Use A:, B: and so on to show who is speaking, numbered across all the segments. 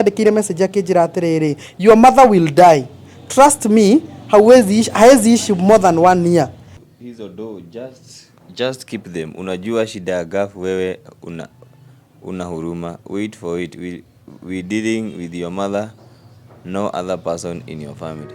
A: Andĩkĩire message akĩnjĩra atĩrĩrĩ, "Your mother will die, trust me, hauwezi ishi, haezi ishi more than one year."
B: Hizo do just keep them. Unajua shida ya gafu wewe una huruma. Wait for it. We dealing with your mother, no other person in your family.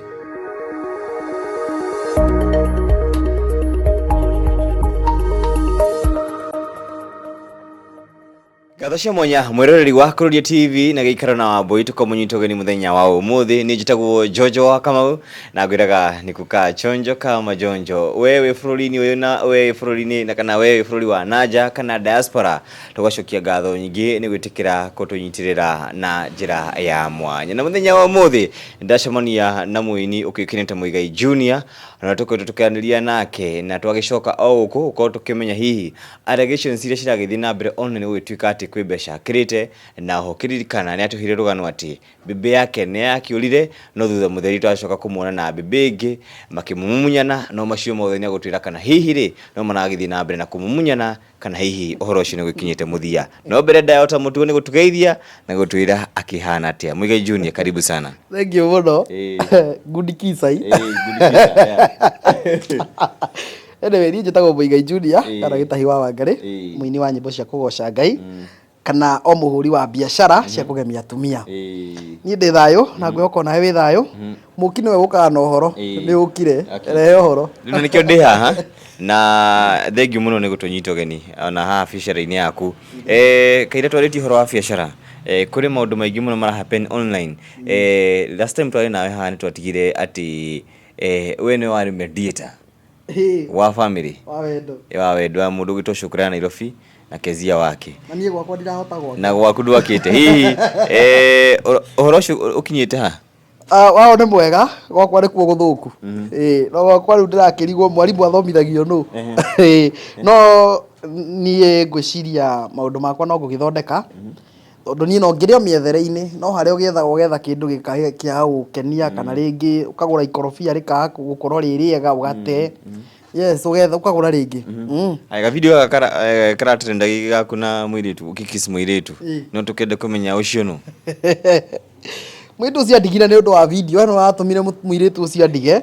B: Ngatho cia mwanya mwiroreri wa Kururia TV na gĩikaro na Wambui tũkamũnyita ũgeni mũthenya wa ũmũthĩ. Niĩ njĩtagwo Jojo wa Kamau na ngwĩraga nĩ kukaa chonjo kama jonjo. We wĩ bũrũri-inĩ ũyũ na we wĩ bũrũri-inĩ na kana we wĩ bũrũri wa nanja kana diaspora, tũgacokia ngatho nyingĩ nĩ gwĩtĩkĩra kũtũnyitĩrĩra na njĩra ya mwanya. Na mũthenya wa ũmũthĩ ndacemania na mũini ũkĩũkaine ta Muigai Junior na tũkoretwo tũkĩaranĩria nake na twagĩcoka o gũkũ gũkorwo tũkĩmenya hihi allegations iria ciragĩthiĩ na mbere online gũgĩtuĩka atĩ kwĩ mbeca akĩrĩte, na oho kĩririkana nĩ atũheire rũgano atĩ mbĩmbĩ yake nĩ yakĩũrire no thutha mũtheri twacoka kũmuona na mbĩmbĩ ĩngĩ makĩmumunyana, no macio mothe nĩ agũtwĩra kana hihi rĩ no maragĩthiĩ na mbere na kũmumunyana kana hihi ũhoro ũcio nĩ gũkinyĩte mũthia. No mbere ndayota mũtugo nĩ gũtũgeithia na gũtwĩra akĩhana atĩa. Muigai Junior, karibu sana.
A: Thank you mũno. Good kisai.
B: Good kisa, yeah.
A: Anyway, niĩ njĩtagwo Muigai Junior kana Gĩtahi wa Wangarĩ, mũini wa nyĩmbo cia kũgoca Ngai kana o mũhũri wa biacara cia kũgemia atumia. Niĩ ndĩ thayũ na ngwĩhoka onawe wĩ thayũ. Mũki nĩwe ũkaga na ũhoro, nĩ ũkire, rehe ũhoro.
B: Rĩu na nĩkĩo ndĩ haha na thengiũ mũno nĩ gũtũnyita ũgeni ona haha biacara-inĩ yaku. Kaira twarĩtie ũhoro wa biacara, kũrĩ maũndũ maingĩ mũno mara happen online. Last time twarĩ nawe haha nĩ twatigire atĩ we nĩwe warĩ mediator wa family
A: wa wendo,
B: wa wendo wa mũndũ ũgwĩtwo Shukran Nairobi na Kezia wake.
A: Na niĩ gwakwa ndirahota gwaka.
B: Na gwaku ndwakĩte hihi ũhoro ũcio ũkinyĩte ha?
A: Wao nĩ mwega, gwakwa nĩkuo gũthũku. Ĩĩ, no gwakwa rĩu ndĩrakĩrigwo mwarimũ athomithagio nũ. Ĩĩ, no niĩ ngwĩciria maũndũ makwa no ngũgĩthondeka, tondũ niĩ no ngĩrĩ o mĩethere-inĩ, no harĩa ũgĩethaga ũgetha kĩndũ kĩaga gũgũkenia, kana rĩngĩ ũkagũra ikorobia rĩkaga gũkorwo rĩ rĩega ũgate. Yes, ũgetha ũkagũra rĩngĩ.
B: Aya ga video gaka karatrenda gaku na mũirĩtu ũgĩkiss mũirĩtu, no tũkĩende kũmenya ũcio nũ?
A: Mũirĩtu ũcio andigire nĩ ũndũ wa video ĩno watũmire mũirĩtu ũcio andige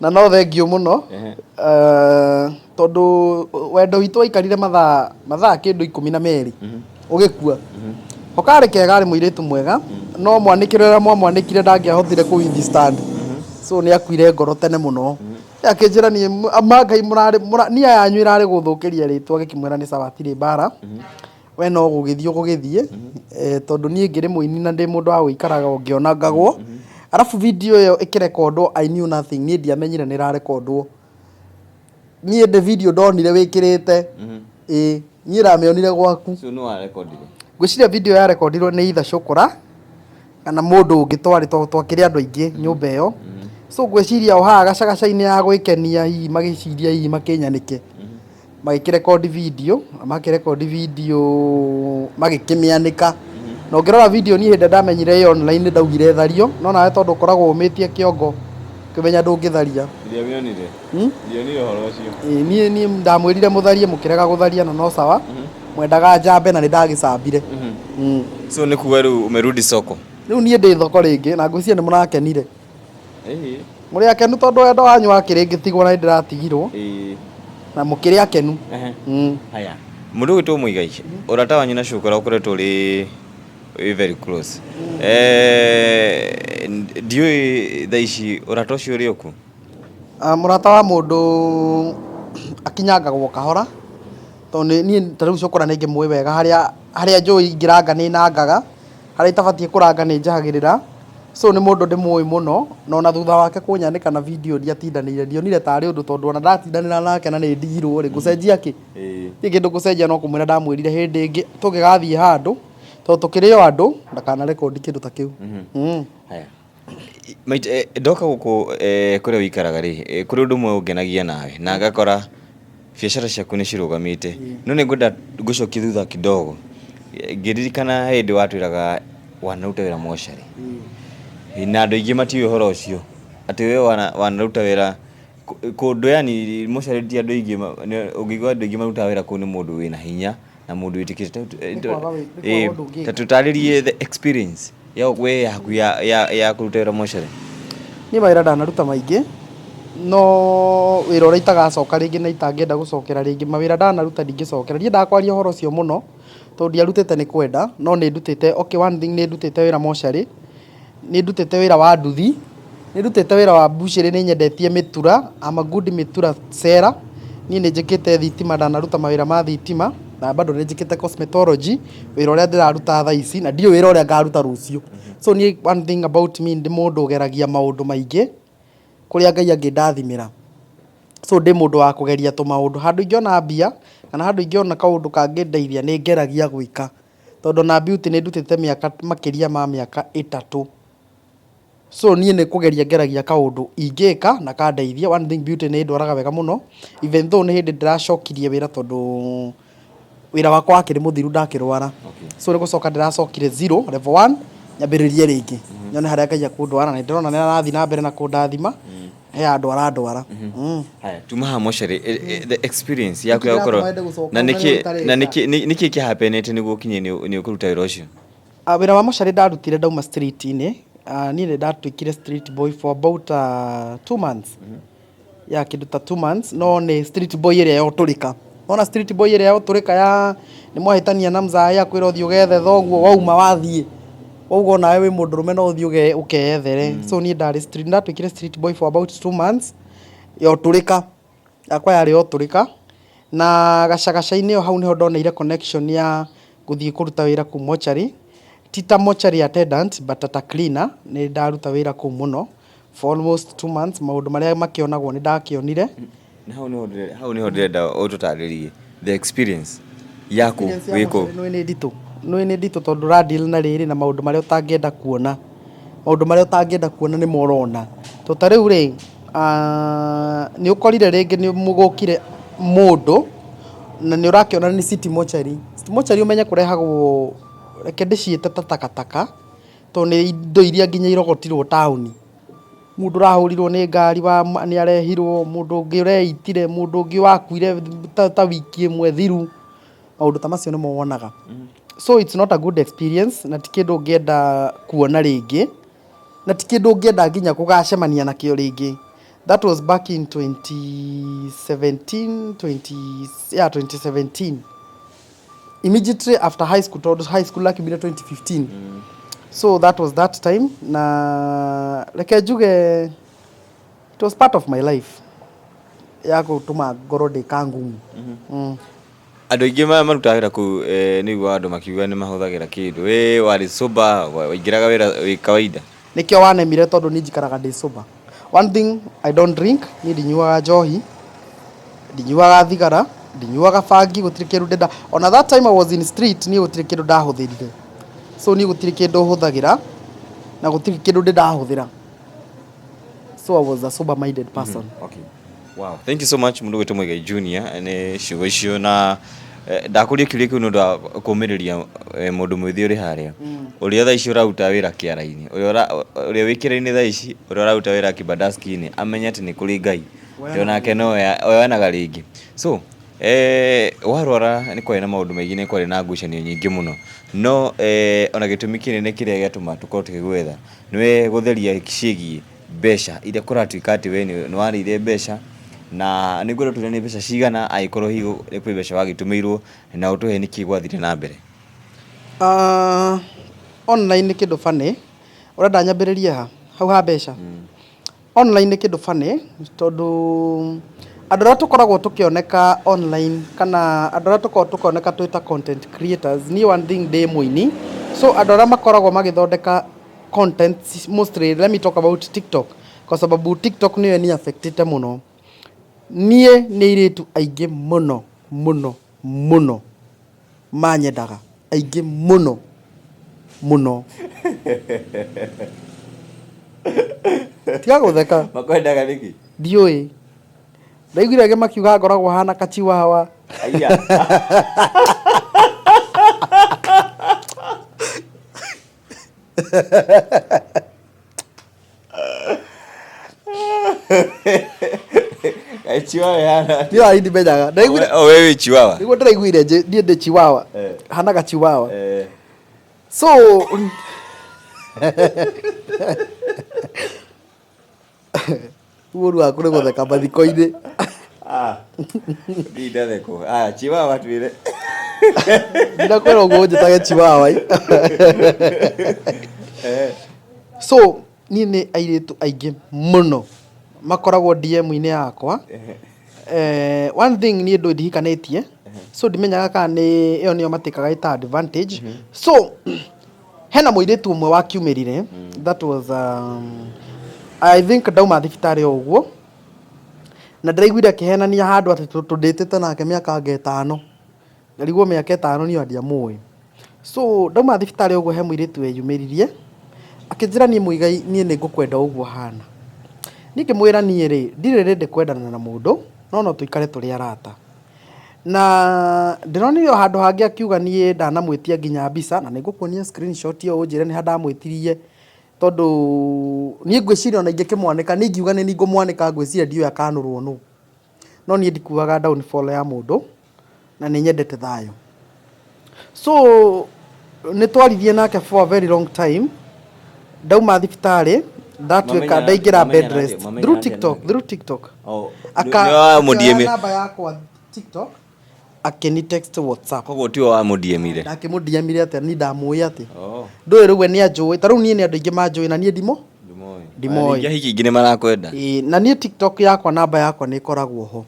A: na no thengiũ mũno, tondũ wendo witũ waikarire mathaa kĩndũ 12 ũgĩkua. Ho karĩ kega, arĩ mũirĩtu mwega, no mwanĩkĩre ũrĩa mwamwanĩkire ndangĩahotire kũ withstand, so nĩ akuire ngoro tene mũno. Akĩnjĩra niĩ ma Ngai mũrarĩ nia yanyu ĩrarĩ gũthũkĩria rĩtwa, ngĩkĩmwĩra nĩ sawa hatirĩ mbara. We no gũgĩthiĩ ũgũgĩthiĩ, tondũ niĩ ngĩrĩ mũini na ndĩ mũndũ wa gũikaraga o ngĩonangagwo. Arabu video ĩyo ĩkĩrekondwo I knew nothing, niĩ ndiamenyire nĩ ĩrarekondwo. Niĩ ndĩ video ndonire wĩkĩrĩte, ĩĩ niĩ ndamĩonire gwaku.
B: So nũ warekondire?
A: Ngwĩciria video yarekondirwo nĩ either Shukura kana mũndũ ũngĩ twarĩ twakĩrĩ andũ aingĩ nyũmba ĩyo. So ngwĩciria o haha gacagaca-inĩ ya gwĩkenia hihi magĩciria hihi makĩnyanĩke. Magĩkĩrekondi video, na makĩrekondi video magĩkĩmĩanĩka. Na ũngĩrora video niĩ hĩndĩ ĩrĩa ndamenyire ĩ online ndaugire ĩthario, no nawe tondũ ũkoragwo ũmĩtie kĩongo ũkĩmenya ndũngĩtharia.
B: Ndiamĩonire. Ndionire ũhoro ũcio.
A: Ĩĩ, niĩ ndamwĩrire mũtharie mũkĩrega gũtharia na no sawa. Mwendaga njambe na nĩ ndagĩcambire.
B: So nĩ kuga rĩu umerudi soko?
A: Rĩu niĩ ndĩ thoko rĩngĩ na ngwĩciria nĩ mũrakenire. Mũrĩ akenu tondũ wendo wanyu wakĩrĩ ngĩtigwo na nĩ ndĩratigirwo na mũkĩrĩ akenu.
B: Haya, mũndũ ũgwĩtwo Muigai, ũrata wanyu na Shukura ũkoretwo ũrĩ wĩ very close. Ndiũĩ thaa ici ũrata ũcio ũrĩ o kuo?
A: Mũrata wa mũndũ akinyangagwo kahora, tondũ niĩ ta rĩu Shukura nĩ ngĩmũĩ wega, harĩa njũĩ ingĩranga nĩ nangaga, harĩa itabatiĩ kũranga nĩ njehagĩrĩra. So nĩ mũndũ ndĩmũĩ mũno, na ona thutha wake kũnyanĩka na video ndiatindanĩire, ndionire tarĩ ũndũ tondũ ona ndatindanĩra nake na nĩ ndigirwo rĩ, ngũcenjia kĩ? Gũtirĩ kĩndũ ngũcenjia no kũmwĩra ndamwĩrire hĩndĩ ĩngĩ tũngĩgathiĩ handũ, tondũ tũkĩrĩ o andũ, ndakanarekondi kĩndũ ta kĩu.
B: Haya, ndoka gũkũ kũrĩa ũikaraga rĩ, kũrĩ ũndũ ũmwe ũngenagia nawe, na ngakora biacara ciaku nĩ cirũgamĩte, no nĩ ngwenda ngũcokie thutha kidogo, ngĩririkana hĩndĩ watwĩraga wanaruta wĩra mocarĩ, na andũ aingĩ matiũĩ ũhoro ũcio, atĩ we wanaruta wĩra kũndũ yani mocarĩ ti andũ aingĩ, ũngĩigua andũ aingĩ marutaga wĩra kũu nĩ mũndũ wĩna hinya na mũndũ wĩtĩkĩrĩte.
A: Nĩ kwaga ũndũ ũngĩka.
B: Ta tũtarĩrie the experience. Ya we yaku ya kũruta wĩra mocarĩ?
A: Niĩ mawĩra ndanaruta maingĩ, no wĩra ũrĩa itagacoka rĩngĩ na itangĩenda gũcokera rĩngĩ, mawĩra ndanaruta ndingĩcokera. Ndiendaga kwaria ũhoro ũcio mũno, tondũ ndiarutĩte nĩ kwenda, no nĩ ndutĩte, okay one thing nĩ ndutĩte wĩra mocarĩ, nĩ ndutĩte wĩra wa nduthi, nĩ ndutĩte wĩra wa mbucĩrĩ, nĩ nyendetie mĩtura, I'm a good mĩtura seller, niĩ nĩ njĩkĩte thitima, ndanaruta mawĩra ma thitima, na bado nĩ njĩkĩte cosmetology, wĩra ũrĩa ndĩraruta thaa ici, na ndiũĩ wĩra ũrĩa ngaruta rũciũ. So niĩ one thing about me ndĩ mũndũ ũgeragia maũndũ maingĩ, kũrĩa Ngai angĩndathimĩra. So ndĩ mũndũ wa kũgeria tũmaũndũ, handũ ingĩona mbia, kana handũ ingĩona kaũndũ kangĩndeithia nĩ ngeragia gwĩka. Tondũ ona beauty nĩ ndutĩte mĩaka makĩria ma mĩaka ĩtatũ. So niĩ nĩ kũgeria ngeragia kaũndũ ingĩka na kandeithia. One thing beauty nĩ ĩndwaraga wega mũno, even though nĩ hĩndĩ ndĩracokirie wĩra tondũ wĩra wakwa wakĩrĩ mũthiru ndakĩrwara. So nĩ gũcoka ndĩracokire zero, level one, nyambĩrĩrie rĩngĩ. Nyone harĩa Ngai ekũndwara na nĩ ndĩrona nĩ arathiĩ na mbere na kũndathima, he handũ arandwara.
B: Haya, tuma haha mocarĩ, the experience yaku ya gũkorwo na nĩkĩ na nĩkĩ nĩkĩ kĩhapenete nĩguo ũkinye nĩ ũkũruta wĩra ũcio?
A: Wĩra wa mocarĩ ndarutire ndauma street-inĩ, niĩ nĩ ndatuĩkire street boy for about 2 months. Ya kĩndũ ta 2 months, no nĩ street boy ĩrĩa ya ũtũrĩka. Wona street boy ĩrĩa ya ũtũrĩka ya nĩ mwahĩtania na mzae akwĩra ũthiĩ ũgethe thoguo, wauma wathiĩ. Wauga onawe wĩ mũndũrũme no ũthiĩ ũkeyethere. So niĩ ndarĩ street, ndatuĩkire street boy for about 2 months ya ũtũrĩka. Yakwa yarĩ ya ũtũrĩka, na gacagaca-inĩ o hau nĩho ndoneire connection ya gũthiĩ kũruta wĩra kũu mocarĩ. Ti ta mortuary attendant but ta cleaner, nĩ ndaruta wĩra kũu mũno for almost 2 months, maũndũ marĩa makĩonagwo nĩ ndakĩonire.
B: Na hau nĩho ndĩrenda ũtũtarĩrie the experience yaku
A: Experience ya
B: wĩ kũu.
A: mocarĩ nĩũĩ nĩ nditũ, nĩũĩ nĩ nditũ tondũ ũra deal na rĩrĩ na maũndũ marĩa ũtangĩenda kuona, maũndũ marĩa ũtangĩenda kuona nĩmo ũrona. To ta rĩu rĩ, nĩ ũkorire rĩngĩ nĩ gũkire mũndũ na nĩ ũrakĩona nĩ city mortuary. City mortuary ũmenye kũrehagwo, reke ndĩciĩte ta takataka, tondũ nĩ indo iria nginya irogotirwo taũni. Mũndũ ũrahũrirwo nĩ ngari nĩ arehirwo, mũndũ ũngĩ ũreitire, mũndũ ũngĩ wakuire ta wiki ĩmwe thiru, maũndũ ta macio nĩmo wonaga. So it's not a good experience na ti kĩndũ ũngĩenda kuona rĩngĩ, na ti kĩndũ ũngĩenda nginya gũgacemania nakĩo rĩngĩ. That was back in 2017, 20, yeah, 2017. Immediately after high school, tondũ high school ndakiumire 2015. So that was that time, na reke njuge it was part of my life ya gũtũma ngorwo ndĩ kangumu.
B: Andũ aingĩ marutaga wĩra kũu nĩ iguaga andũ makiuga nĩ mahũthagĩra kĩndũ. We warĩ sober, waingĩraga wĩra wĩ kawaida?
A: Nĩkĩo wanemire tondũ niĩ njikaraga ndĩ sober. One thing I don't drink, niĩ ndinyuaga njohi, ndinyuaga thigara, ndinyuaga bangi, gũtirĩ kĩndũ ndĩnda. Ona that time I was in street, niĩ gũtirĩ kĩndũ ndahũthĩrire. So niĩ gũtirĩ kĩndũ hũthagĩra na gũtirĩ kĩndũ ndĩ ndahũthĩra. So I was a sober minded person.
B: Okay. Wow. Thank you so much mũndũ gwĩtwo Muigai Junior nĩ ciugo icio na ndakũria kĩũria kĩu nĩ ũndũ wa kũũmĩrĩria mũndũ mwĩthĩ ũrĩ harĩa ũrĩa thaa ici ũraruta wĩra kĩara-inĩ, ũrĩa wĩ kĩara-inĩ thaa ici, ũrĩa ũraruta wĩra kĩbandaski-inĩ amenye atĩ nĩ kũrĩ Ngai atĩ onake no oyanaga rĩngĩ. So warwara nĩ kwarĩ na maũndũ maingĩ, nĩ kwarĩ na ngucanio nyingĩ mũno, no ona gĩtũmi kĩnene kĩrĩa gĩatũma tũkorwo tũgĩgwetha nĩwe gũtheria ciĩgiĩ mbeca iria kũratuĩka atĩ we nĩ warĩire mbeca na nĩ ngwenda ũtwĩre nĩ mbeca cigana angĩkorwo hihi nĩ kwĩ mbeca wagĩtũmĩirwo na ũtũhe nĩkĩ gwathire na mbere.
A: Online nĩ kĩndũ funny, ũrenda nyambĩrĩrie ha? Hau ha mbeca? Online nĩ kĩndũ funny tondũ andũ arĩa tũkoragwo tũkĩoneka online kana andũ arĩa tũkoragwo tũkĩoneka twĩ ta content creators, niĩ one thing ndĩ mũini, so andũ arĩa makoragwo magĩthondeka content mostly, let me talk about TikTok kwa sababu TikTok nĩyo ĩni affectĩte mũno. Niĩ nĩ airĩtu aingĩ mũno mũno mũno manyendaga, aingĩ mũno mũno. Tiga gũtheka.
B: Makwendaga nĩkĩ?
A: Ndiũĩ. Ndaiguire angĩ makiuga ngoragwo hana kachiwawa.
B: Aya. Kaĩ chihuahua ĩhana atĩa?
A: Niĩ ona ndimenyaga. Ndaiguire
B: O we wĩ chihuahua?
A: Nĩguo ndĩraiguire niĩ ndĩ chihuahua.
B: Eh.
A: Hana gachihuahua.
B: Eh.
A: So Ũru waku nĩ gũtheka mathiko-inĩ.
B: Ah, ndindathekwo. Aya, Chiwawa twĩre.
A: Ndakwĩra ũguo ũnjĩtage Chiwawa. So niĩ nĩ airĩtu aingĩ mũno makoragwo DM-inĩ yakwa. Eh, one thing niĩ ndũĩ ndihikanĩtie, so ndimenyaga kana nĩ ĩyo nĩyo matĩkaga ĩta advantage. So hena mũirĩtu ũmwe wakiumĩrire, that was I think ndauma thibitarĩ o ũguo, na ndĩraiguire akĩhenania handũ atĩ tũndĩtĩte nake mĩaka anga ĩtano. Ngarigwo mĩaka ĩtano niĩ ona ndiamũĩ. So ndauma thibitarĩ ũguo he mũirĩtu weyumĩririe, akĩnjĩra niĩ Muigai niĩ nĩ ngũkwenda o ũguo ũhana. Niĩ ngĩmwĩra niĩ rĩ, ndirĩ ready kwendana na mũndũ, no no tũikare tũrĩ arata. Na ndĩronire o handũ hangĩ akiuga niĩ ndanamwĩtia nginya mbica, na nĩ ngũkuonia screenshot ĩyo ũnjĩre nĩ ha ndamwĩtirie, tondũ niĩ ngwĩciria ona ingĩkĩmwanĩka, niĩ ingiuga nĩ niĩ ngũmwanĩka ngwĩciria ndiũĩ akanũrwo nũ. No niĩ ndikuaga downfall ya mũndũ, na nĩ nyendete thayũ. So nĩ twaririe nake for a very long time, ndauma thibitarĩ ndatuĩka ndaingĩra bed rest through TikTok, through TikTok.
B: Oh,
A: Aka
B: nĩ wa
A: akĩoya
B: mũdiemire.
A: namba yakwa TikTok akĩni text WhatsApp.
B: Koguo tiwe wamũdiemire.
A: Ndakĩmũdiemire atĩa niĩ ndamũĩ atĩa?
B: Oh.
A: Ndũĩ rĩu we nĩ anjũĩ, ta rĩu niĩ nĩ andũ aingĩ manjũĩ na niĩ ndimo ndimoĩ.
B: Ningĩ ahiki aingĩ nĩ marakwenda.
A: Ĩĩ, na niĩ TikTok yakwa namba yakwa nĩ ĩkoragwo ho.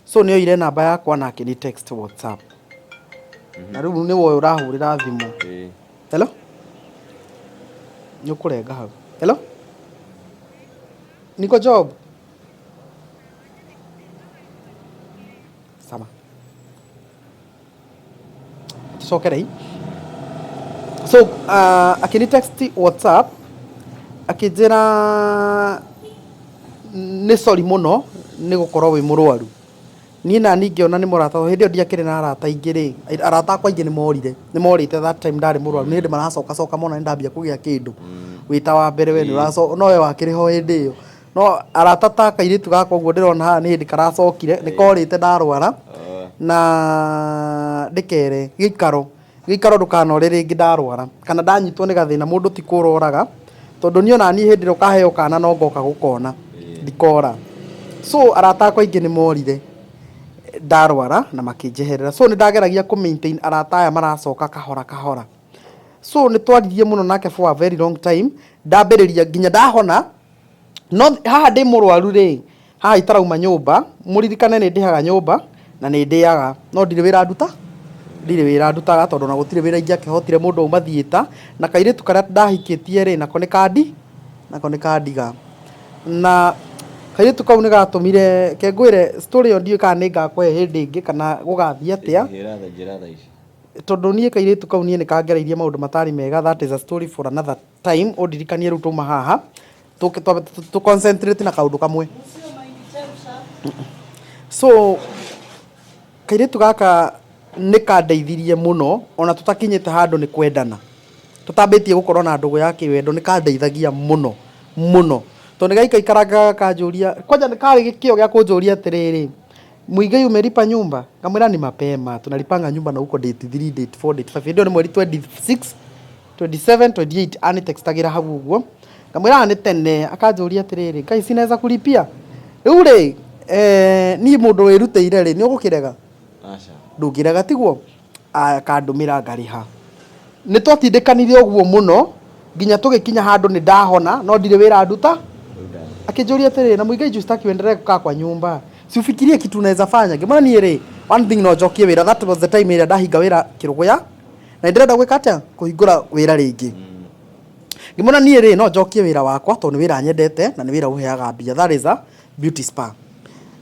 A: So nĩ oire namba yakwa na akĩni text WhatsApp. Na rĩu nĩ woĩ ũrahũrĩra thimũ.
B: Ĩĩ.
A: Hello? Nĩ ũkũrenga hau. Hello? Niko job? Sama. Tucokerei. So, akĩni text WhatsApp akĩnjĩra nĩ sorry mũno nĩ gũkorwo wĩ mũrwaru. Niĩ nani ngĩona nĩ mũrata, hĩndĩ ĩyo ndiakĩrĩ na arata aingĩ rĩ, arata akwa aingĩ nĩ morire, nĩ morĩte that time ndarĩ mũrwaru, nĩ hĩndĩ maracoka coka mona nĩ ndambia kũgĩa kĩndũ. Wĩ ta wa mbere we nĩ ũracoka, no we wakĩrĩ ho hĩndĩ ĩyo. No arata ta kairĩtu gakwa ũguo ndĩrona haha nĩ hĩndĩ karacokire, nĩ korĩte ndarwara, na ndĩkere gĩikaro, gĩikaro ndũkanore rĩngĩ ndarwara, kana ndanyitwo nĩ gathĩna mũndũ ti kũra oraga, tondũ niĩ ona niĩ hĩndĩ ĩrĩa ũkaheo kana no ngoka gũkona, ndikora. So arata akwa aingĩ nĩ morire ndarwara na makĩnjeherera. So nĩ ndageragia kũ maintain arata aya maracoka kahora kahora. So nĩ twaririe mũno nake for a very long time, ndambĩrĩria nginya ndahona. No haha ndĩ mũrwaru rĩ, haha itarauma nyũmba, mũririkane nĩ ndĩhaga nyũmba na nĩ ndĩaga, no ndirĩ wĩra nduta, ndirĩ wĩra ndutaga tondũ ona gũtirĩ wĩra ingĩakĩhotire mũndũ auma theatre, na kairĩtu karĩa ndahikĩtie rĩ, nako nĩ kandi, nako nĩ kandiga. Na kairĩtu kau nĩ gatũmire, reke ngwĩre story ĩyo ndiũĩ kana nĩ ngakũhe hĩndĩ ĩngĩ kana gũgathiĩ atĩa.
B: Njĩra thaa ici.
A: Tondũ niĩ kairĩtu kau niĩ nĩ kangereirie maũndũ matarĩ mega, that is a story for another time, ũndirikanie rĩu twauma haha, tũke twambe tũ concentrate na kaũndũ kamwe. So kairĩtu gaka nĩ kandeithirie mũno ona tũtakinyĩte handũ nĩ kwendana, tũtambĩtie gũkorwo na ndũgũ ya kĩwendo nĩ kandeithagia mũno mũno, tondũ nĩ gaikaikaranga gakanjũria, kwanja nĩ karĩ kĩo gĩa kũnjũria atĩrĩrĩ, Muigai umelipa nyumba? Ngamwĩra ni mapema, tunalipanga nyumba na huko date 3, date 4, date 5. Hĩndĩ ĩyo nĩ mweri 26, 27, 28 anitextagĩra hau ũguo. Ngamwĩra nĩ tene, akanjũria atĩrĩrĩ, Ngai sinaweza kulipia? Rĩu rĩ, eh, niĩ mũndũ wĩrutĩire rĩ, nĩ ũgũkĩrega?
B: Aca.
A: Ndũngĩrega tiguo? Akandũmĩra ngarĩha. Nĩ twatindĩkanire ũguo mũno nginya tũgĩkinya handũ nĩ ndahona no ndirĩ wĩra nduta. Akĩnjũria atĩrĩrĩ, na Muigai juu sitaki uendelee kukaa kwa nyumba, si ufikirie kitu unaweza fanya. Ngĩmwĩra niĩ rĩ, one thing no njokie wĩra, that was the time ĩrĩa ndahinga wĩra Kĩrũgũya, na nĩ ndĩrenda gwĩka atĩa, kũhingũra wĩra rĩngĩ. Ngĩmwĩra niĩ rĩ, no njokie wĩra wakwa tondũ nĩ wĩra nyendete na nĩ wĩra ũheaga mbia, that is a beauty spa.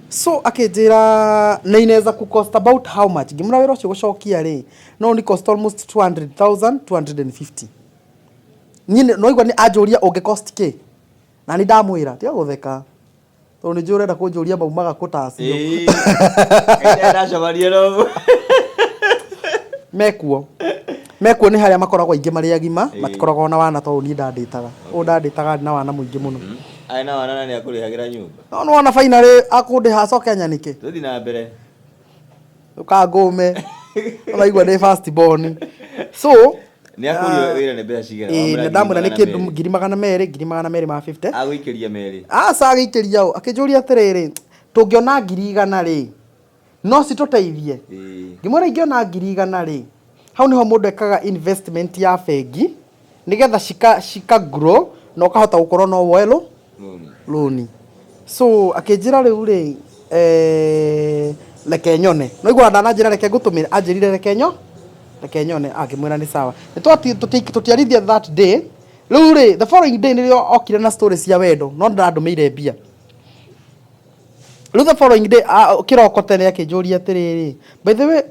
A: So akĩnjĩra na inaweza ku cost about how much? Ngĩmwĩra wĩra ũcio gũcokia rĩ, no ũni cost almost 200,000, 250. Niĩ no igua nĩ anjũria ũngĩ cost kĩ? Na nĩ ndamwĩra, tiga gũtheka. Tondũ nĩ njũĩ ũrenda kũnjũria maumaga kũ ta acio.
B: Ĩĩ. Ndacemania nao.
A: Mekuo. Mekuo nĩ harĩa makoragwo aingĩ marĩ agima, matikoragwo na wana tondũ niĩ ndandĩtaga. Ũyũ ndandĩtaga arĩ na wana mũingĩ mũno.
B: Arĩ na wana na nĩ akũrĩhagĩra nyũmba.
A: No nĩwona finally akũndĩha acoke anyanĩke.
B: Tũthiĩ na mbere.
A: Ũkangũme. Ũraigua ndĩ first born. So,
B: Nĩ akũrio wĩra nĩ mbeca cigana?
A: Ĩĩ,
B: Wamwĩra
A: na ndamwĩra nĩ
B: ngiri
A: kĩndũ
B: magana
A: 200,000, 250,000.
B: merĩ. Agũikĩria merĩ.
A: Aca, agĩikĩria ũ, akĩnjũria atĩrĩrĩ, tũngĩona 100,000 rĩ, no citũteithie? Ngĩmwĩra ingĩona 100,000 rĩ, hau nĩho mũndũ ekaga investment ya bengi nĩgetha cika grow na ũkahota gũkorwo no woe
B: Loan.
A: Rũni. So akĩnjĩra rĩu rĩ, reke nyone. No igua ndananjĩra reke ngũtũmĩre, anjĩrire reke nyone, ngĩmwĩra nĩ sawa. Nĩ tũtiarithia that day. Rĩu rĩ, the following day nĩrĩo okire na story cia wendo, no ndandũmĩire mbia. Rĩu the following day, kĩroko tene akĩnjũria atĩrĩrĩ, "By the way,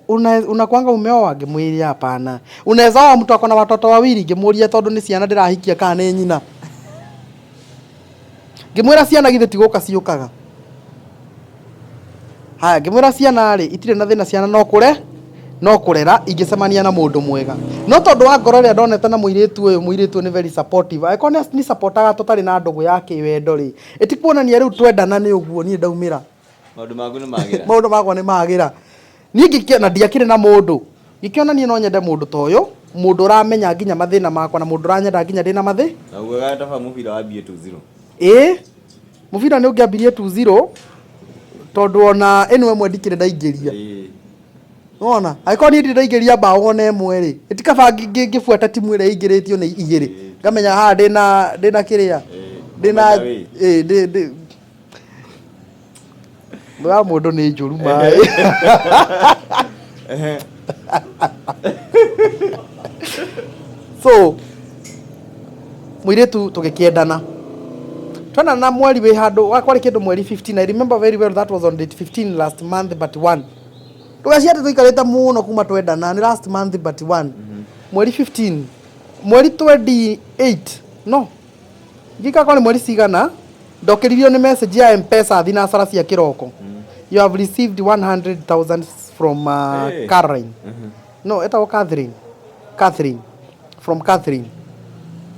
A: unakuanga umeoa?" Ngĩmwĩra hapana. "Unaweza oa mtu ako na watoto wawili?" Ngĩmũria tondũ nĩ ciana ndĩrahikia kana nĩ nyina. Ngĩmwĩra ciana githĩ ti gũka ciũkaga. Haya, ngĩmwĩra ciana rĩ, itirĩ na thĩna, ciana no kũre no kũrera ingĩcemania na mũndũ mwega. No tondũ wa ngoro ĩrĩa ndonete na mũirĩtu ũyũ, mũirĩtu ũyũ nĩ very supportive. Angĩkorwo nĩ supportaga tũtarĩ na ndũgũ ya kĩwendo rĩ, ĩtikuonania rĩu twendana nĩ ũguo niĩ ndaumĩra.
B: Maũndũ maku nĩ magĩra.
A: Maũndũ makwa nĩ magĩra. Niĩ ngĩkĩona ndiakĩrĩ na mũndũ. Ngĩkĩona niĩ no nyende mũndũ ta ũyũ, mũndũ ũramenya nginya mathĩna makwa na mũndũ ũranyenda nginya ndĩna mathĩ.
B: Na ugaga taba mũbira wambie 2-0.
A: Ĩĩ, mũbira nĩ ũngĩambirie 2-0 tondũ ona ĩno ĩmwe ndikĩrĩ ndaingĩria. Nĩwona? Angĩkorwo niĩ ndirĩ ndaingĩria mbaũ ona ĩmwe rĩ, ĩtikaba ngĩbuata timu ĩrĩa ĩingĩrĩtio nĩ igĩrĩ. Ngamenya haha ndĩna kĩrĩa. Ndĩna
B: Ũmenya wĩ.
A: Ĩĩ, ndĩ wa mũndũ nĩ njũru maĩ. So mũirĩtu tũgĩkĩendana, twendana na mweri wĩ handũ kwarĩ kĩndũ mweri 15. I remember very well, that was on date 15, last month but one. Ndũgecirie atĩ tũikarĩte mũno kuma twendana, nĩ last month but one, mweri 15, mweri 28, no ngĩka korwo nĩ mweri cigana, ndokĩririo nĩ message ya M-Pesa thinacara cia kĩroko, "You have received 100,000 from
B: Hey.
A: Caroline." No etagwo Catherine, Catherine, from Catherine.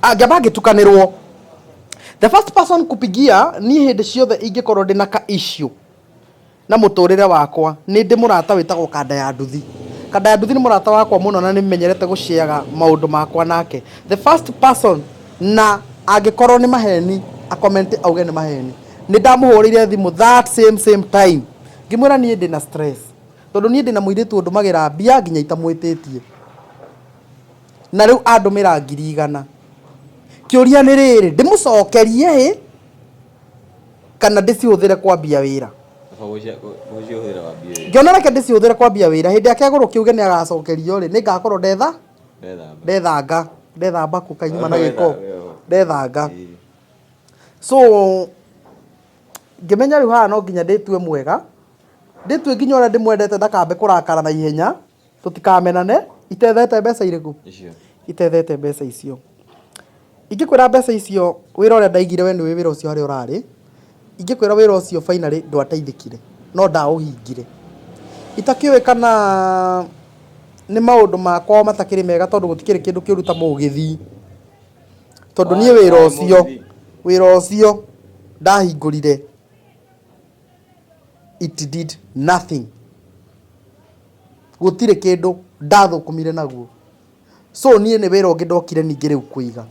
A: Ngĩamba ngĩtukanĩrwo. The first person kupigia niĩ hĩndĩ ciothe ingĩkorwo ndĩna ka issue na mũtũrĩre wakwa, nĩ ndĩ mũrata wĩtagwo Kanda ya Nduthi. Kanda ya Nduthi nĩ mũrata wakwa mũno na nĩ menyerete gũciaga maũndũ makwa nake. The first person, na angĩkorwo nĩ maheni akomenti auge nĩ maheni, nĩ ndamũhũrĩire thimũ that same time, ngĩmwĩra niĩ ndĩna stress tondũ niĩ ndĩna mũirĩtu ũndũmagĩra mbia nginya itamwĩtĩtie, na rĩu andũmĩra 100,000. Kĩũria nĩ rĩrĩ, ndĩmũcokerie ĩ kana ndĩcihũthĩre kwambia wĩra?
B: Kaba gũcihũthĩra wambie wĩra.
A: Ngĩona reke ndĩcihũthĩre kwambia wĩra. Hĩndĩ ĩrĩa kĩagũrũ kĩuge nĩ agacokerio rĩ, nĩ ngakorwo ndetha
B: Ndethamba.
A: Ndethanga, ndethamba kũ kainyuma na gĩko, ndethanga. So ngĩmenya rĩu haha no nginya ndĩtue mwega, ndĩtue nginya ũrĩa ndĩmwendete ndakambe kũrakara na ihenya, tũtikamenane. Itethete mbeca irĩkũ?
B: Icio.
A: Itethete mbeca icio. Ingĩkwĩra mbeca icio, wĩra ũrĩa ndaigire, we nĩũĩ wĩra ũcio harĩa ũrarĩ. Ingĩkwĩra wĩra ũcio finally ndwateithĩkire, no ndaũhingire. Itakĩũĩ kana nĩ maũndũ makwa matakĩrĩ mega, tondũ gũtikĩrĩ kĩndũ kĩũru ta mũgĩthii. Tondũ niĩ wĩra ũcio, wĩra ũcio ndahingũrire, it did nothing. Gũtirĩ kĩndũ ndathũkũmire naguo. So niĩ nĩ wĩra ũngĩ ndokire ningĩ rĩu kũiga.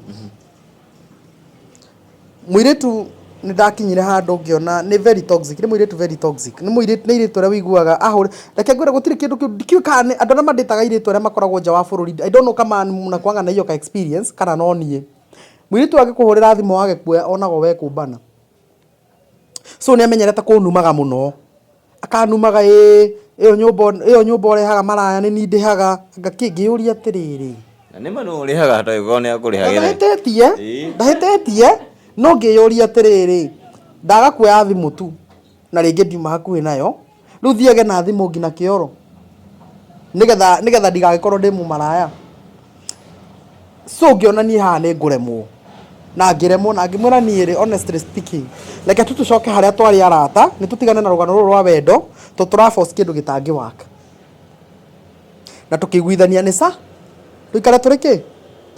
A: Mũirĩtu nĩ ndakinyire handũ ngĩona nĩ very toxic, nĩ mũirĩtu very toxic. Nĩ mũirĩtu, nĩ airĩtu arĩa ũiguaga ahũre. Reke ngwĩre gũtirĩ kĩndũ kĩu, ndikĩũĩ kana nĩ andũ arĩa mandĩtaga airĩtu arĩa makoragwo nja wa bũrũri. I don't know kama mnakuanga na hiyo ka experience kana no niĩ. Mũirĩtu angĩkũhũrĩra thimũ wage kuoya, onagwo we kũmbana. So nĩ amenyerete kũnumaga mũno. Akanumaga, ĩĩ ĩyo nyũmba, ĩyo nyũmba ũrehaga maraya nĩ niĩ ndĩhaga. Ngĩyũria atĩrĩrĩ.
B: Na nĩ ma nũ ũrĩhaga tondũ nĩ akũrĩhagĩra.
A: Ndahĩtĩtie, ndahĩtĩtie, no ngĩyũria atĩrĩrĩ, ndaga kuoya thimũ tu na rĩngĩ ndiuma hakuhĩ nayo, rĩu thiage na thimũ nginya kĩoro nĩgetha ndigagĩkorwo ndĩ mũmaraya. So ngĩona niĩ haha nĩ ngũremwo, na ngĩremwo na ngĩmwĩra niĩ rĩ, honestly speaking, reke tu tũcoke harĩa twarĩ arata, nĩ tũtigane na rũgano rũrũ rwa wendo, tondũ tũra force kĩndũ gĩtangĩ work. Na tũkĩiguithania nĩ sa tũikare tũrĩ kĩ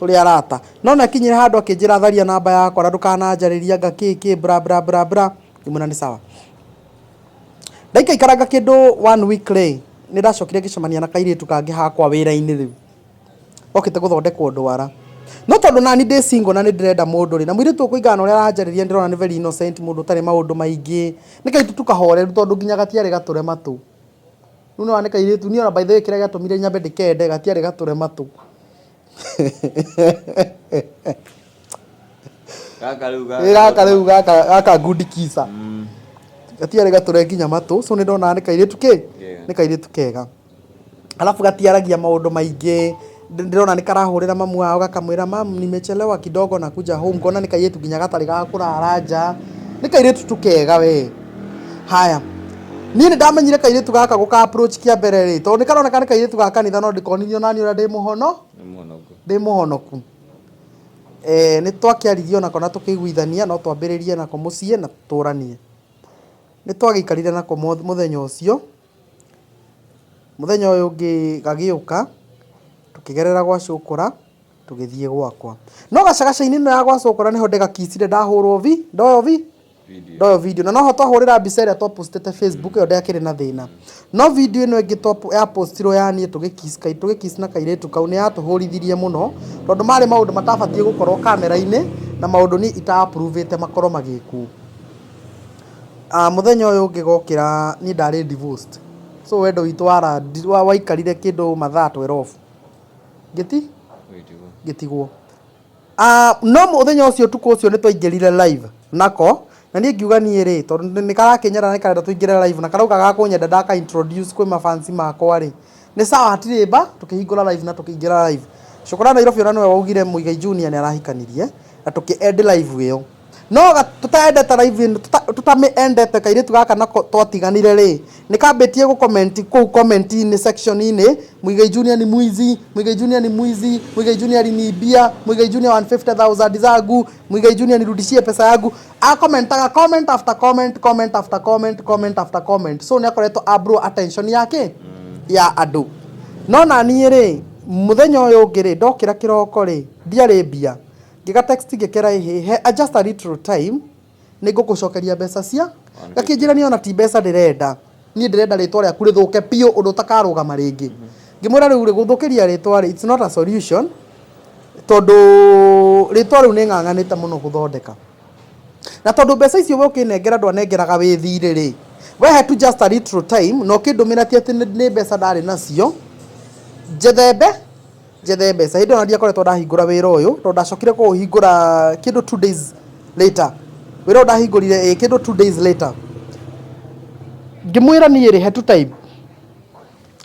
A: tũrĩ arata. No nĩ akinyire handũ akĩnjĩra tharia namba yakwa na ndũkananjarĩrie anga kĩ kĩ bla bla bla bla. Ngĩmwĩra nĩ sawa. Ndaikaikaranga kĩndũ one week rĩ, nĩ ndacokire ngĩcemania na kairĩtu kangĩ hakwa wĩra-inĩ rĩu. Okĩte gũthondekwo ndwara. No tondũ nani ndĩ single na nĩ ndĩrenda mũndũ rĩ, na mũirĩtu ũyũ kũringana na ũrĩa aranjarĩria nĩ ndĩrona nĩ very innocent, mũndũ ũtarĩ maũndũ maingĩ. Nĩ kairĩtu tu kahoreru tondũ nginya gatiarĩ gatũre matũ. Rĩu nĩwona nĩ kairĩtu, niĩ ona by the way kĩrĩa gĩatũmire nyambe ndĩkende gatiarĩ gatũre matũ.
B: Gaka rĩu
A: Ĩ gaka rĩu gaka gaka good kisser. Gatiarĩ gatũre nginya matũ, so nĩ ndonaga nĩ kairĩtu kĩ?
B: Kega.
A: Nĩ kairĩtu kega. Alafu gatiaragia maũndũ maingĩ, ndĩrona nĩ karahũrĩra mamu wao gakamwĩra mam nimechelewa kidogo nakuja home, ngona nĩ kairĩtu nginya gatarĩ ga kũrara nja, nĩ kairĩtu tu kega we. Haya, niĩ nĩ ndamenyire kairĩtu gaka gũka approach kĩa mbere rĩ, tondũ nĩ karoneka nĩ kairĩtu ga kanitha no ndĩkonirie onaniĩ ũrĩa ndĩ mũhono, ndĩ mũhonoku. Eh, nĩ twakĩaririe onako na tũkĩiguithania no twambĩrĩrie nako mũciĩ na tũtũranie. Nĩ twagĩikarire nako mũthenya ũcio. Mũthenya ũyũ ũngĩ gagĩũka, tũkĩgerera gwa cũkũra, tũgĩthiĩ gwakwa. No gacagaca-inĩ ĩno ya gwa cũkũra nĩho ndĩgakicire ndahũrwo vi, ndoywo vi, ndoywo video. Na noho twahũrĩra mbica ĩrĩa twapostĩte Facebook ĩyo ndĩakĩrĩ na thĩna. No video ĩno ĩngĩ yapostirwo ya niĩ tũgĩ kiss tũgĩ kiss na kairĩtu kau nĩ yatũhũrithirie mũno, tondũ marĩ maũndũ matabatiĩ gũkorwo kamera-inĩ, na maũndũ niĩ ita approve ĩte makorwo magĩkwo. Ah, mũthenya ũyũ ũngĩ gokĩra niĩ ndarĩ divorced. So wendo witũ waikarire kĩndũ mathaa 12. Ngĩti? Ngĩtigwo. Ah, no mũthenya ũcio ũtukũ ũcio nĩ twaingĩrire live nako, na niĩ ngiuga niĩ rĩ, tondũ nĩ karakĩnyenda na nĩ karenda tũingĩre live na karauga gakũnyenda ndaka introduce kwĩ mafansi makwa rĩ, nĩ sawa hatirĩ mba, tũkĩhingũra live na tũkĩingĩra live. Cũkũra Nairobi ona nĩwe waugire Muigai Junior nĩ arahikanirie, na tũkĩ end live ĩyo. No tũtaendete live ĩno tũtamĩendete kairĩtu gaka nako twatiganire rĩ, nĩ kambĩtie gũ comment kũu comment-inĩ section-inĩ, Muigai Junior ni mwizi, Muigai Junior ni mwizi, Muigai Junior aliniibia, Muigai Junior 150,000 zangu, Muigai Junior nirudishie pesa yangu. Akomentaga comment after comment, comment after comment, comment after comment. So nĩ akoretwo a blow attention yake ya andũ. No naniĩ rĩ, mũthenya ũyũ ũngĩ rĩ, ndokĩra kĩroko rĩ, ndiarĩ mbia. Ngĩga text ngĩkera ĩhĩ he just a little time nĩ ngũkũcokeria mbeca cia gakĩnjĩra niĩ ona ti mbeca ndĩrenda niĩ ndĩrenda rĩtwa rĩaku rĩthũke biũ ũndũ ũtakarũgama rĩngĩ. Ngĩmwĩra rĩu rĩ gũthũkĩria rĩtwa rĩ it's not a solution tondũ rĩtwa rĩu nĩ ng'ang'anĩte mũno gũthondeka. Na tondũ mbeca icio we ũkĩnengera ndwanengeraga wĩ thirĩ rĩ, we he tu just a little time na ũkĩndũmĩra ti atĩ nĩ mbeca ndarĩ nacio njethe mbe njethe mbeca. Hĩndĩ ĩyo ona ndiakoretwo ndahingũra wĩra ũyũ tondũ ndacokire kũũhingũra kĩndũ 2 days later. Wĩra ũyũ ndahingũrire ĩ kĩndũ 2 days later. Ngĩmwĩra niĩ rĩ he tu time.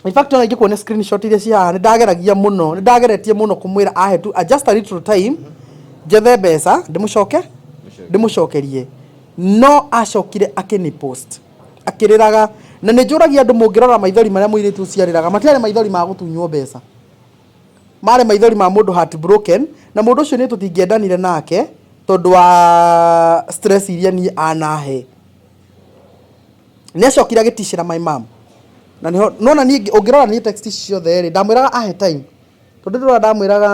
A: In fact ona ingĩkuonia screenshot iria ciĩ haha nĩ ndageragia mũno, nĩ ndageretie mũno kũmwĩra ahe tu just a little time njethe mbeca ndĩmũcoke ndĩmũcokerie. No acokire akĩni post akĩrĩraga na nĩ njũragia andũ mũngĩrora maithori marĩa mũirĩtu ũcio arĩraga matiarĩ maithori ma gũtunywo mbeca. Marĩ maithori ma mũndũ heartbroken na mũndũ ũcio niĩ tũtingĩendanire nake tondũ wa stress iria niĩ anahe. Nĩ acokire agĩticĩra my mom. Na nĩho nĩwona niĩ ũngĩrora niĩ text ici ciothe rĩ, ndamwĩraga ahe time. Tondũ ndĩrona ndamwĩraga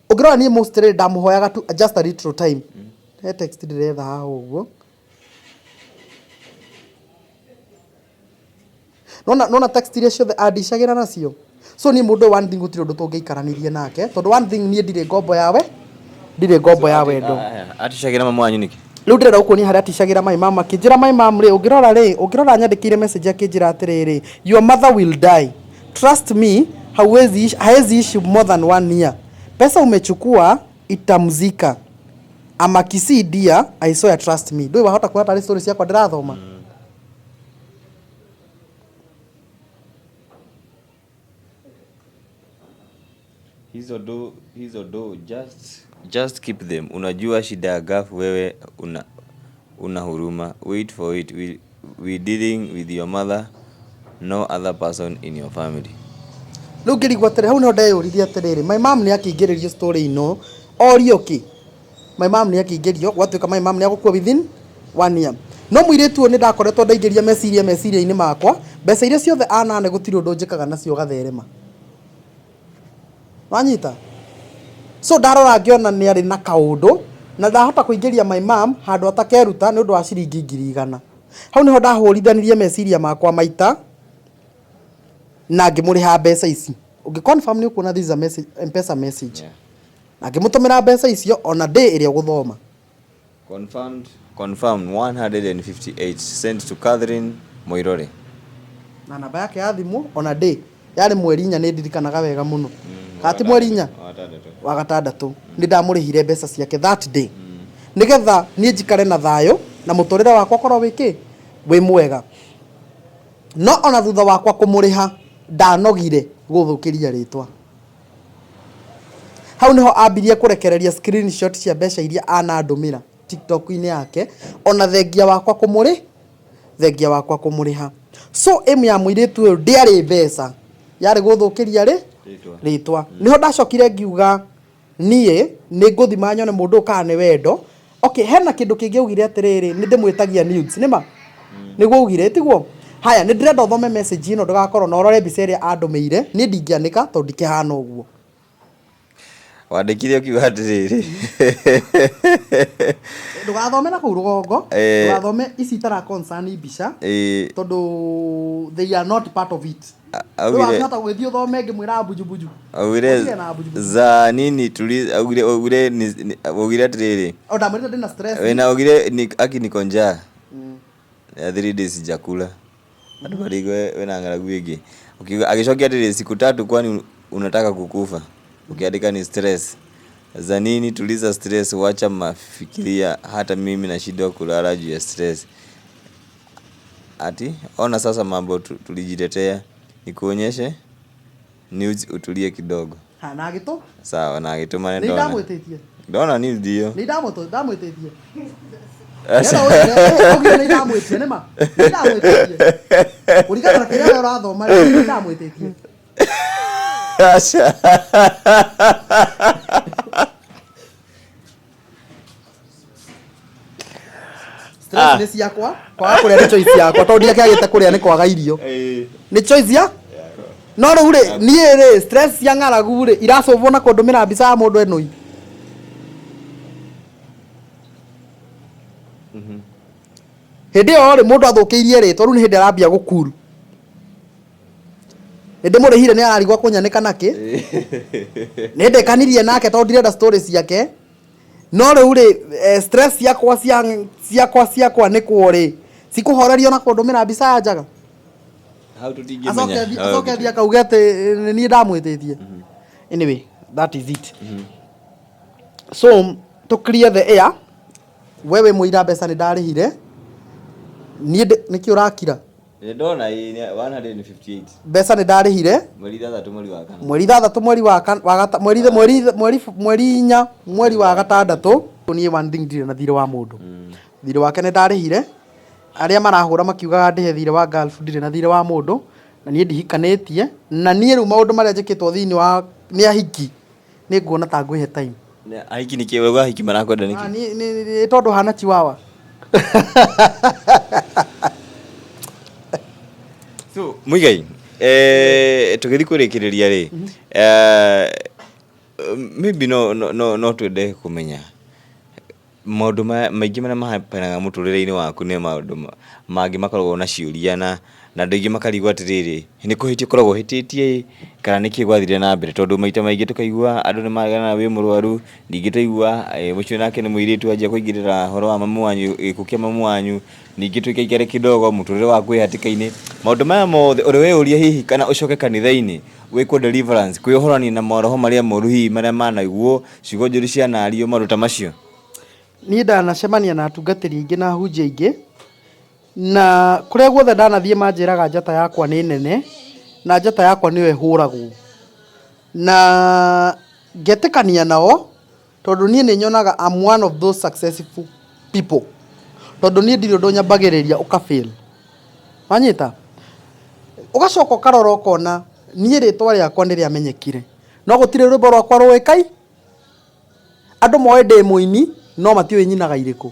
A: Ũngĩrora niĩ mostly ndamũhoyaga tu just a little time. He text ndĩretha haha ũguo. Nona nona text iria ciothe andicagĩra nacio. So niĩ mũndũ ũyũ one thing gũtirĩ ũndũ tũngĩikaranirie nake tondũ one thing niĩ ndirĩ ngombo yawe ndirĩ ngombo ya wendo.
B: Aticagĩra mamu wanyu nĩkĩ?
A: Rĩu ndĩrenda gũkuonia harĩa aticagĩra my mom akĩnjĩra my mom rĩ ũngĩrora rĩ ũngĩrora nyandĩkĩire message akĩnjĩra atĩrĩrĩ, your mother will die, trust me hauwezi ishi, haezi ishi more than one year, pesa umechukua itamzika, I'm a Kisii dear, I swear trust me. Ndũĩ wahota kuona tarĩ story ciakwa ndĩrathoma.
B: Hizo do just keep them. Unajua shida ya gafu wewe una huruma. Wait for it. We dealing with your mother, no other person in your family.
A: Rĩu ngĩrigwo atĩrĩ, hau nĩho ndeyũririe atĩrĩrĩ, my mom nĩ akĩingĩrĩrio story ĩno, orio kĩ? My mom nĩ akĩingĩrio, gwatuĩka my mom nĩ agũkua within one year. No mũirĩtu ũyũ nĩ ndakoretwo ndaingĩria meciria meciria-inĩ makwa, mbeca iria ciothe anane gũtirĩ ũndũ njĩkaga nacio gatherema. Wanyita? So ndarora ngĩona nĩ arĩ na kaũndũ, na ndahota kũingĩria my mom handũ atakeruta nĩ ũndũ wa ciringi 100,000. Hau nĩho ndahũrithanirie meciria makwa maita. Na ngĩmũrĩha mbeca ici. Ũngĩ confirm nĩ ũkuona this is a message, M-Pesa message. Na ngĩmũtũmĩra mbeca icio ona day ĩrĩa ũgũthoma.
B: Confirmed, confirmed 158 sent to Catherine Moirore.
A: Na namba yake ya thimũ ona day yarĩ mweri inya, nĩ ndirikanaga wega mũno. Kana ti mweri inya? Wa gatandatũ. Nĩ ndamũrĩhire mbeca ciake that day. Nĩgetha niĩ njikare na thayũ na mũtũrĩre wakwa ũkorwo wĩ kĩ? Wĩ mwega. No ona thutha wakwa kũmũrĩha ndanogire gũthũkĩria rĩtwa. Hau nĩho ambirie kũrekereria screenshot cia mbeca iria anandũmĩra TikTok-inĩ yake ona thengia wakwa kũmũrĩ thengia wakwa kũmũrĩha. So aim ya mũirĩtu ũyũ ndĩarĩ mbeca, yarĩ gũthũkĩria rĩ rĩtwa. Nĩho ndacokire ngiuga niĩ nĩ ngũthima nyone mũndũ ũyũ kana nĩ wendo. Okay, hena kĩndũ kĩngĩ augire atĩrĩrĩ, nĩ ndĩmwĩtagia nudes, nĩ ma? Nĩguo augire, tiguo? Haya, nĩ ndĩrenda ũthome message ĩno ndũgakorwo na ũrore mbica ĩrĩa andũmĩire, niĩ ndingĩanĩka tondũ ndikĩhana ũguo.
B: Wandĩkire ũkiuga atĩrĩrĩ.
A: Ndũgathome na kũu rũgongo, ndũgathome ici itara concern mbica, tondũ they are not part of it. Rĩu wangĩhota gũgĩthiĩ ũthome ngĩmwĩra mbujumbuju.
B: Augire
A: Ũtige na mbujumbuju.
B: Za nini tuli augire augire ni augire atĩrĩrĩ.
A: O ndamwĩrĩte ndĩna stress.
B: Wena augire ni aki niko njaa. Ya 3 days sijakula. Andũ marigwe wena ng'aragu ĩngĩ. Ukiuga agĩcokia atĩrĩrĩ siku tatu kwani unataka kukufa. Ukiandika ni stress. Za nini tuliza stress wacha mafikiria hata mimi nashindwa kulala juu ya stress. Ati ona sasa mambo tulijitetea nikuonyeshe news utulie kidogo.
A: Ha, na agĩtũ?
B: Sawa na agĩtũma
A: Nĩ
B: nĩ ndona.
A: ndamwĩtĩtie.
B: Ndona ni ndio.
A: Nĩ ndamwĩtĩtie. Nĩgetha ũgire nĩ ndamwĩtie nĩ ma. Nĩ ndamwĩtĩtie. Kũringana na kĩrĩa we ũrathoma rĩ, nĩ ndamwĩtĩtie.
B: Aca.
A: Stress nĩ ciakwa, kwaga kũrĩa nĩ choice yakwa, tondũ ndiakĩagĩte kũrĩa nĩ kwaga irio. Nĩ choice ya? No rĩu rĩ, niĩ rĩ, stress cia ng'aragu rĩ, iracũvwo na kũndũmĩra mbica ya mũndũ enũi. Hĩndĩ ĩyo rĩ, mũndũ athũkĩirie rĩtwa, rĩu nĩ hĩndĩ arambia gũkuru. Nĩ ndĩmũrĩhire nĩ ararigwo kũnyanĩka nakĩ. Nĩ ndĩkanirie nake tondũ ndirenda story ciake. No rĩu rĩ, stress ciakwa cia ciakwa ciakwa nĩ kwo rĩ, cikũhorerio na kũndũmĩra mbica ya njaga.
B: Hau tũtingĩmenya.
A: Acoke athiĩ akauge atĩ nĩ niĩ ndamwĩtĩtie. Anyway, that is it. So, to clear the air, we wĩ mũira mbeca nĩ ndarĩhire. Niĩ nĩkĩ ũrakira?
B: Nĩ ndona ĩ nĩ 158.
A: Mbeca nĩ ndarĩhire.
B: Mweri ithathatũ mweri wa kana.
A: Mweri ithathatũ mweri wa wa gata, mweri, mweri, mweri, mweri inya mweri wa gatandatũ. Niĩ one thing ndirĩ na thirĩ wa mũndũ. Thirĩ wake nĩ ndarĩhire. Arĩa marahũra makiugaga ndĩhe thirĩ wa Gulf ndirĩ na thirĩ wa mũndũ. Na niĩ ndihikanĩtie. Na niĩ rĩu maũndũ marĩa njĩkĩtwo thĩinĩ wa nĩ ahiki nĩ nguona ta ngwĩhe time.
B: Nĩ ahiki nĩkĩ wewe ahiki marakwenda nĩkĩ?
A: Ah, nĩ tondũ hana chiwawa.
B: So, Muigai, tũgĩthiĩ kũrĩkĩrĩria rĩ, maybe no, no, no, no twende kũmenya maũndũ maingĩ marĩa mahapenaga mũtũrĩre-inĩ waku nĩ maũndũ mangĩ makoragwo na ciũria na andũ aingĩ makarigwo atĩrĩrĩ, nĩ kũhĩtia ũkoragwo ũhĩtĩtie ĩ, kana nĩkĩ gwathire na mbere, tondũ maita maingĩ tũkaigua andũ nĩ maregana wĩ mũrwaru, ningĩ twaigua ũcio nake nĩ mũirĩtu anjia kũingĩrĩra ũhoro wa mamu wanyu, gĩkuũ kĩa mamu wanyu, ningĩ tũikaikare kidogo mũtũrĩre waku wĩ hatĩka-inĩ, maũndũ maya mothe ũrĩ weyũria hihi kana ũcoke kanitha-inĩ wĩkwo deliverance, kwĩyohorania na maroho marĩa moru hihi marĩa manaiguo, ciugo njũru cianario, maũndũ ta macio?
A: Niĩ ndanacemania na atungatĩri aingĩ na ahunjia aingĩ, na kũrĩa guothe ndanathiĩ manjĩraga njata yakwa nĩ nene, na njata yakwa nĩyo ĩhũragwo. Na ngetĩkania nao, tondũ niĩ nĩ nyonaga I'm one of those successful people. Tondũ niĩ ndirĩ ũndũ nyambagĩrĩria ũka fail. Wanyita? Ũgacoka ũkarora ũkona niĩ rĩtwa rĩakwa nĩ rĩamenyekire. No gũtirĩ rwĩmbo rwakwa rũĩkaine. Andũ moĩ ndĩ mũini no matiũĩ nyinaga irĩkũ.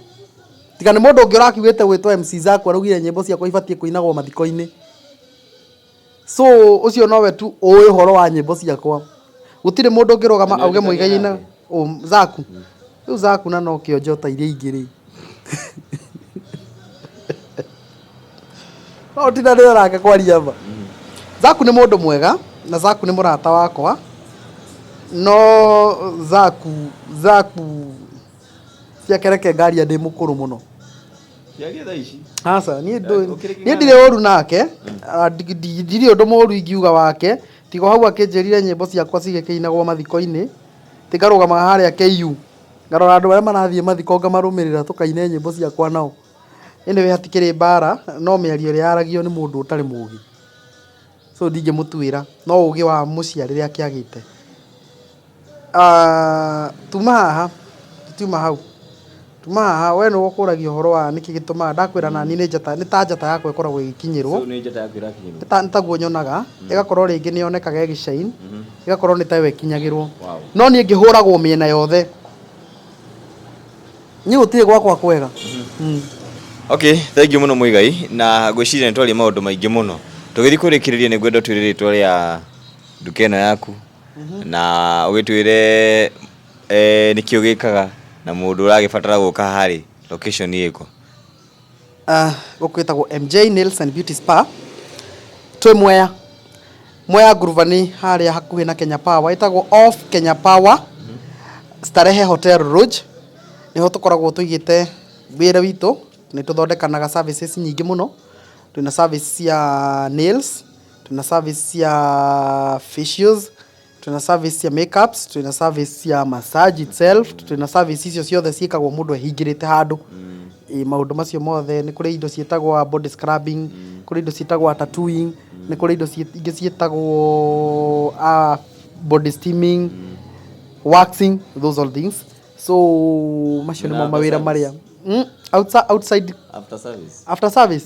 A: Tiga nĩ mũndũ ũngĩ ũrakiugĩte gwĩtwo MC Zaku araugire nyĩmbo ciakwa ibatiĩ kũinagwo mathiko-inĩ. So ũcio nowe tu ũĩ ũhoro wa nyĩmbo ciakwa. Gũtirĩ mũndũ ũngĩrũgama auge Muigai ainaga Zaku. Rĩu Zaku na no kĩonjo ta iria ingĩ rĩ. No ũtindanĩre nake kwaria ma. Zaku nĩ mũndũ mwega na Zaku nĩ mũrata wakwa, no Zaku Zaku ciake reke ngaria ndĩ mũkũrũ mũno.
B: Ciaria thaa ici.
A: Aca, niĩ ndũ-
B: Ũkĩrĩ
A: niĩ ndirĩ ũru nake, ah, ndirĩ ũndũ mũru ingiuga wake, tiga o hau akĩnjĩrire nyĩmbo ciakwa cigĩkĩinagwo mathiko-inĩ, ti ngarũgamaga harĩa KU, ngarora andũ arĩa marathiĩ mathiko ngamarũmĩrĩra tũkaine nyĩmbo ciakwa nao. Anyway hatikĩrĩ mbara, no mĩario ĩrĩa yaragio nĩ mũndũ ũtarĩ mũgĩ. So ndingĩmũtuĩra, no ũgĩ wa mũciarĩre akĩagĩte. Ah, tuma haha, tutiuma hau. Tuma haha, we nĩwe ũkũragia ũhoro wa nĩkĩ gĩtũmaga, ndakwĩra nani nĩ njata, nĩ ta njata yakwa ĩkoragwo ĩgĩkinyĩrwo.
B: So nĩ njata yaku ĩrakinyĩrwo.
A: Nĩ taguo nyonaga, ĩgakorwo rĩngĩ nĩ yonekaga ĩgĩ shine, ĩgakorwo nĩ tayo ĩkinyagĩrwo.
B: Wow.
A: No niĩ ngĩhũragwo mĩena yothe. Niĩ gũtirĩ gwakwa kwega.
B: Okay, thank you mũno Muigai, na ngwĩciria nĩ twaria maũndũ maingĩ mũno. Tũgĩthiĩ kũrĩkĩrĩria nĩ ngwenda ũtwĩre rĩtwa rĩa nduka ĩno yaku na ũgĩtwĩre eh, nĩkĩ ũgĩkaga na mũndũ ũragĩbatara gũka haha rĩ, location ĩkũ?
A: Ah, gũkũ ĩtagwo MJ Nails and Beauty Spa. Twĩ Mwea. Mwea Ngurubani harĩa hakuhĩ na Kenya Power. Ĩtagwo off Kenya Power, Starehe Hotel Lodge. Nĩho tũkoragwo tũigĩte wĩra witũ. Nĩ tũthondekanaga services nyingĩ mũno. Twĩna service cia nails, twĩna service cia facials, twĩna service cia makeups, twĩna service cia massage itself, twĩna service icio ciothe ciĩkagwo mũndũ ehingĩrĩte handũ. Ĩ maũndũ macio mothe, nĩ kũrĩ indo ciĩtagwo body scrubbing, kũrĩ indo ciĩtagwo tattooing, nĩ kũrĩ indo ingĩ ciĩtagwo body steaming, waxing, those all things. So macio nĩmo mawĩra marĩa outside
B: After service.
A: After service.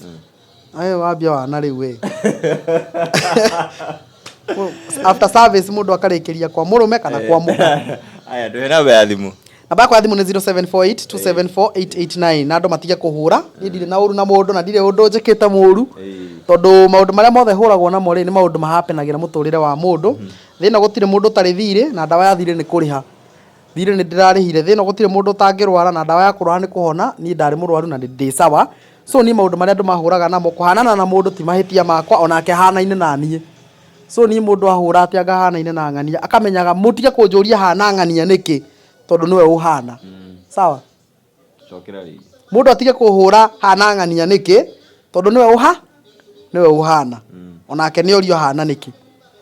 A: Ayo wambia wana rĩu we. After service mũndũ akarĩkĩria kwa mũrũme kana kwa mũka.
B: Aya, ndũhe namba ya thimũ.
A: Namba yakwa ya thimũ nĩ 0748274889 na andũ matige kũhũra. Niĩ ndirĩ na ũru na mũndũ na ndirĩ ũndũ njĩkĩte mũru, tondũ maũndũ marĩa mothe hũragwo namo rĩ, nĩ maũndũ mahapenagĩra mũtũrĩre wa mũndũ. Thĩ ĩno gũtirĩ mũndũ ũtarĩ thirĩ, na ndawa ya thirĩ nĩ kũrĩha. Thirĩ nĩ ndĩrarĩhire. Thĩ ĩno gũtirĩ mũndũ ũtangĩrwara, na ndawa ya kũrwara nĩ kũhona. Niĩ ndarĩ mũrwaru na ndĩ sawa. So niĩ maũndũ marĩa andũ mahũraga namo, kũhanana na mũndũ ti mahĩtia makwa, onake ahanaine na niĩ. So niĩ mũndũ ahũra atĩ anga ahanaine na ng'ania, akamenyaga mũtige kũnjũria hana ng'ania nĩkĩ, tondũ nĩwe ũhana. Sawa?
B: Cokera rĩngĩ.
A: Mũndũ atige kũhũra hana ng'ania nĩkĩ, tondũ nĩwe ũha, nĩwe ũhana. Onake nĩ orio ahana nĩkĩ.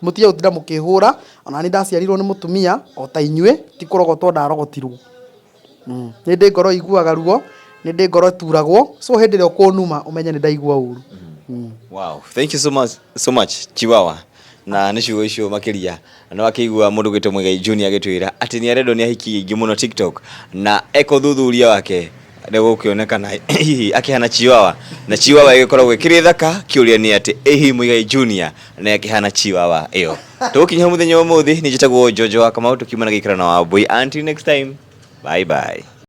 A: Mũtige gũtinda mũkĩhũra, ona niĩ ndaciarirwo nĩ mũtumia, o ta inyuĩ, ti kũrogotwo ndarogotirwo. Nĩ ndĩ ngoro iguaga ruo, nĩ ndĩ ngoro ĩturagwo, so hĩndĩ ĩrĩa ũkũnuma ũmenye nĩ ndaigua ũru.
B: Wow, thank you so much, so much Chiwawa. Na nĩ ciugo icio makĩria na wakĩigua mũndũ gwĩtwo Muigai Junior agĩtwĩra atĩ nĩ arendwo nĩ ahiki aingĩ mũno TikTok, na eka ũthuthuria wake nĩ gũkĩonekana hihi akĩhana Chiwawa, na Chiwawa ĩgĩkoragwo ĩkĩrĩ thaka. Kĩũria nĩ atĩ ĩ hihi Muigai Junior nĩ akĩhana Chiwawa ĩyo? Tũgũkinya hau mũthenya wa ũmũthĩ. Nĩ njĩtagwo Jojo wa Kamau, tũkiuma na gĩikaro na Wambui. Until next time, bye bye.